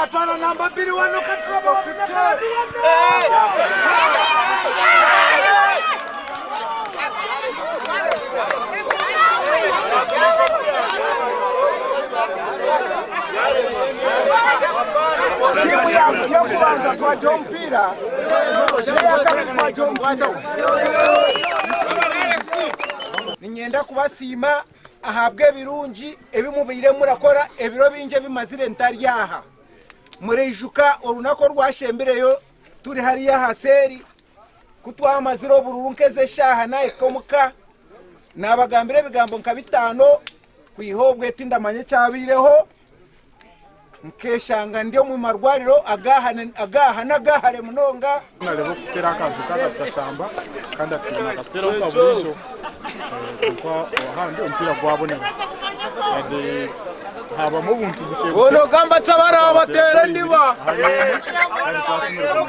Akatwala namba bbiri wano Katuraba Tiimu y'okubanza twagiha omupiira n'eyakabiri twagiha omupiira. Niinyenda kubasiima ahabw'ebirungi ebi mubaire murakora ebiro bingi ebi mazire ntari aha. Muraijuka orunaku orwashembireyo turi hariya aha seeri ku twamazire obururu nk'ez'eshaaha nahika omuka naabagambira ebigambo nka bitaano kwiha obwe tindamanya ekyabaireho. Nkeshanga ndi omu marwariro ag'aha n'ag'ahare munonga. Nareeba okututeera akantu nk'aka tukashamba kandi atuteera akatuteeraho nka buriijo kwonka ahandi omupiira gwabonera habamu obuntu bukye bukye. Ogamba ki abaraabateera endiba? Kandi twashemererwa.